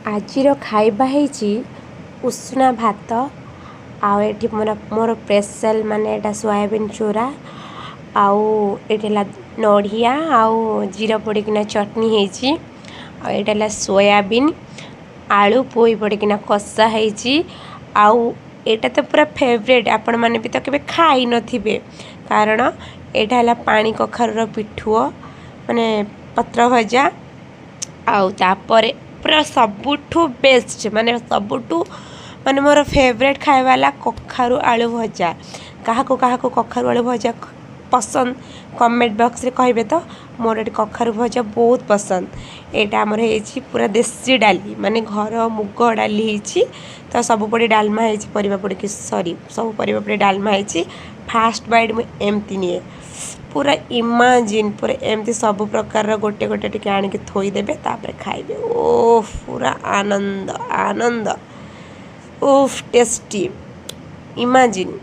ଆଜିର ଖାଇବା ହେଇଛି ଉଷୁନା ଭାତ, ଆଉ ଏଠି ମୋର ମୋର ସ୍ପେଶାଲ୍, ମାନେ ଏଇଟା ସୋୟାବିନ୍ ଚୂରା, ଆଉ ଏଇଠି ହେଲା ନଡ଼ିଆ ଆଉ ଜିରା ପଡ଼ିକିନା ଚଟଣି ହେଇଛି, ଆଉ ଏଇଟା ହେଲା ସୋୟାବିନ୍ ଆଳୁ ପୋଇ ପଡ଼ିକିନା କଷା ହେଇଛି। ଆଉ ଏଇଟା ତ ପୁରା ଫେଭରେଟ୍, ଆପଣମାନେ ବି ତ କେବେ ଖାଇନଥିବେ, କାରଣ ଏଇଟା ହେଲା ପାଣି କଖାରୁର ପିଠୁଅ, ମାନେ ପତ୍ର ଭଜା। ଆଉ ତାପରେ ପୁରା ସବୁଠୁ ବେଷ୍ଟ, ମାନେ ସବୁଠୁ ମାନେ ମୋର ଫେଭରେଟ୍ ଖାଇବା ହେଲା କଖାରୁ ଆଳୁ ଭଜା। କାହାକୁ କାହାକୁ କଖାରୁ ଆଳୁ ଭଜା ପସନ୍ଦ, କମେଣ୍ଟ ବକ୍ସରେ କହିବେ ତ। ମୋର ଏଠି କଖାରୁ ଭଜା ବହୁତ ପସନ୍ଦ। ଏଇଟା ଆମର ହେଇଛି ପୁରା ଦେଶୀ ଡାଲି, ମାନେ ଘର ମୁଗ ଡାଲି ହେଇଛି। ତ ସବୁ ପଡ଼ି ଡାଲମା ହେଇଛି, ପରିବା ପଡ଼ିକି, ସରି, ସବୁ ପରିବା ପଡ଼ି ଡାଲମା ହେଇଛି। ଫାଷ୍ଟ ବାଇଟ୍ ମୁଁ ଏମିତି ନିଏ, ପୁରା ଇମାଜିନ୍, ପୁରା ଏମିତି ସବୁ ପ୍ରକାରର ଗୋଟେ ଗୋଟେ ଟିକେ ଆଣିକି ଥୋଇଦେବେ, ତାପରେ ଖାଇବେ। ଓ ପୁରା ଆନନ୍ଦ ଆନନ୍ଦ, ଓଫ୍ ଟେଷ୍ଟି, ଇମାଜିନ୍।